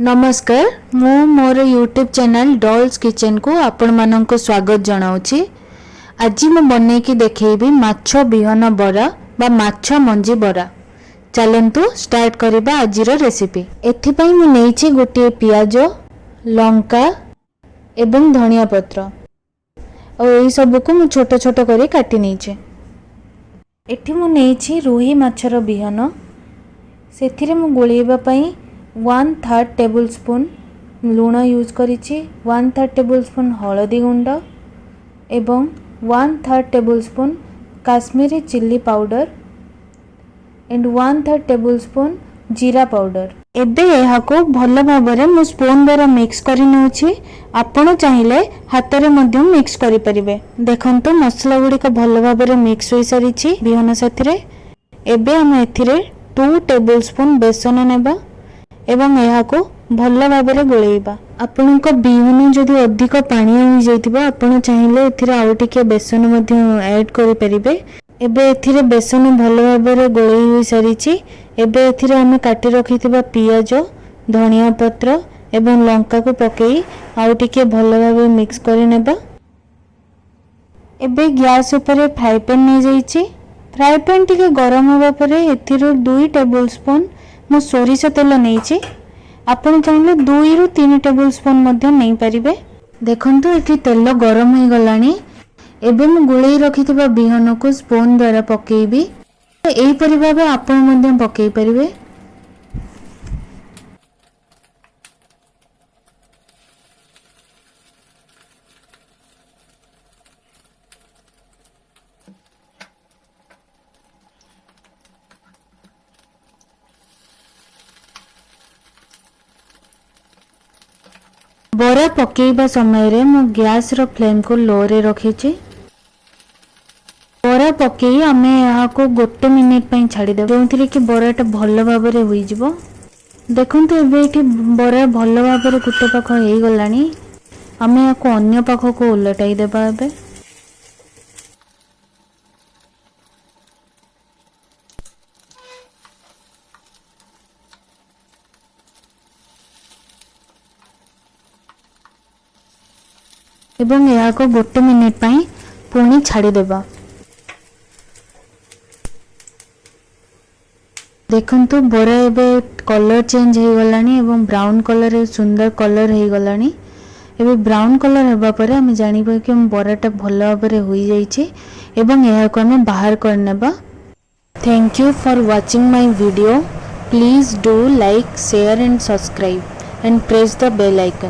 ନମସ୍କାର, ମୁଁ ମୋର ୟୁଟ୍ୟୁବ୍ ଚ୍ୟାନେଲ୍ ଡଲ୍ସ କିଚେନ୍କୁ ଆପଣମାନଙ୍କୁ ସ୍ୱାଗତ ଜଣାଉଛି। ଆଜି ମୁଁ ବନେଇକି ଦେଖେଇବି ମାଛ ବିହନ ବରା ବା ମାଛ ମଞ୍ଜି ବରା। ଚାଲନ୍ତୁ ଷ୍ଟାର୍ଟ କରିବା ଆଜିର ରେସିପି। ଏଥିପାଇଁ ମୁଁ ନେଇଛି ଗୋଟିଏ ପିଆଜ, ଲଙ୍କା ଏବଂ ଧନିଆ ପତ୍ର, ଆଉ ଏଇସବୁକୁ ମୁଁ ଛୋଟ ଛୋଟ କରି କାଟି ନେଇଛି। ଏଠି ମୁଁ ନେଇଛି ରୋହି ମାଛର ବିହନ। ସେଥିରେ ମୁଁ ଗୋଳେଇବା ପାଇଁ 1/3 ଟେବୁଲ୍ ସ୍ପୁନ୍ ଲୁଣ ୟୁଜ୍ କରିଛି, 1/3 ଟେବୁଲ୍ ସ୍ପୁନ୍ ହଳଦୀ ଗୁଣ୍ଡ ଏବଂ 1/3 table spoon Kashmiri chilli powder and 1/3 table spoon ଜିରା ପାଉଡ଼ର। ଏବେ ଏହାକୁ ଭଲ ଭାବରେ ମୁଁ ସ୍ପୁନ୍ ଦ୍ୱାରା ମିକ୍ସ କରି ନେଉଛି। ଆପଣ ଚାହିଁଲେ ହାତରେ ମଧ୍ୟ ମିକ୍ସ କରିପାରିବେ। ଦେଖନ୍ତୁ, ମସଲା ଗୁଡ଼ିକ ଭଲ ଭାବରେ ମିକ୍ସ ହୋଇସାରିଛି ବିହନ ସାଥିରେ। ଏବେ ଆମେ ଏଥିରେ 2 ଟେବୁଲ୍ ସ୍ପୁନ୍ ବେସନ ନେବା ଏବଂ ଏହାକୁ ଭଲ ଭାବରେ ଗୋଳେଇବା। ଆପଣଙ୍କ ବିହନ ଯଦି ଅଧିକ ପାଣିଆ ହୋଇଯାଇଥିବ, ଆପଣ ଚାହିଁଲେ ଏଥିରେ ଆଉ ଟିକେ ବେସନ ମଧ୍ୟ ଆଡ଼୍ କରିପାରିବେ। ଏବେ ଏଥିରେ ବେସନ ଭଲ ଭାବରେ ଗୋଳେଇ ହୋଇସାରିଛି। ଏବେ ଏଥିରେ ଆମେ କାଟି ରଖିଥିବା ପିଆଜ, ଧନିଆ ପତ୍ର ଏବଂ ଲଙ୍କାକୁ ପକାଇ ଆଉ ଟିକେ ଭଲ ଭାବେ ମିକ୍ସ କରିନେବା। ଏବେ ଗ୍ୟାସ୍ ଉପରେ ଫ୍ରାଏ ପ୍ୟାନ୍ ନେଇଯାଇଛି। ଫ୍ରାଏ ପ୍ୟାନ୍ ଟିକେ ଗରମ ହେବା ପରେ ଏଥିରୁ 2 ଟେବୁଲ୍ ସ୍ପୁନ୍ ମୁଁ ସୋରିଷ ତେଲ ନେଇଛି। ଆପଣ ଚାହିଁଲେ 2ରୁ 3 ଟେବୁଲ୍ ସ୍ପୁନ୍ ମଧ୍ୟ ନେଇପାରିବେ। ଦେଖନ୍ତୁ, ଏଠି ତେଲ ଗରମ ହୋଇଗଲାଣି। ଏବେ ମୁଁ ଗୋଳେଇ ରଖିଥିବା ବିହନକୁ ସ୍ପୁନ୍ ଦ୍ୱାରା ପକାଇବି। ଏହିପରି ଭାବେ ଆପଣ ମଧ୍ୟ ପକାଇ ପାରିବେ। ବରା ପକାଇବା ସମୟରେ ମୁଁ ଗ୍ୟାସ୍ର ଫ୍ଲେମ୍କୁ ଲୋରେ ରଖିଛି। ବରା ପକାଇ ଆମେ ଏହାକୁ ଗୋଟେ ମିନିଟ୍ ପାଇଁ ଛାଡ଼ିଦେବା, ଯେଉଁଥିରେ କି ବରାଟା ଭଲ ଭାବରେ ହୋଇଯିବ। ଦେଖନ୍ତୁ, ଏବେ ଏଠି ବରା ଭଲ ଭାବରେ ଗୋଟେ ପାଖ ହେଇଗଲାଣି। ଆମେ ଏହାକୁ ଅନ୍ୟ ପାଖକୁ ଓଲଟାଇ ଦେବା ଏବେ। ଏବଂ ଏହାକୁ ଗୋଟେ ମିନିଟ୍ ପାଇଁ ପୁଣି ଛାଡ଼ିଦେବା। ଦେଖନ୍ତୁ, ବରା ଏବେ କଲର୍ ଚେଞ୍ଜ ହେଇଗଲାଣି ଏବଂ ବ୍ରାଉନ୍ କଲର୍, ସୁନ୍ଦର କଲର୍ ହେଇଗଲାଣି। ଏବେ ବ୍ରାଉନ୍ କଲର୍ ହେବା ପରେ ଆମେ ଜାଣିବା କି ଆମ ବରାଟା ଭଲ ଭାବରେ ହୋଇଯାଇଛି ଏବଂ ଏହାକୁ ଆମେ ବାହାର କରିନେବା। Thank you for watching my video. Please do like, share and subscribe and press the bell icon.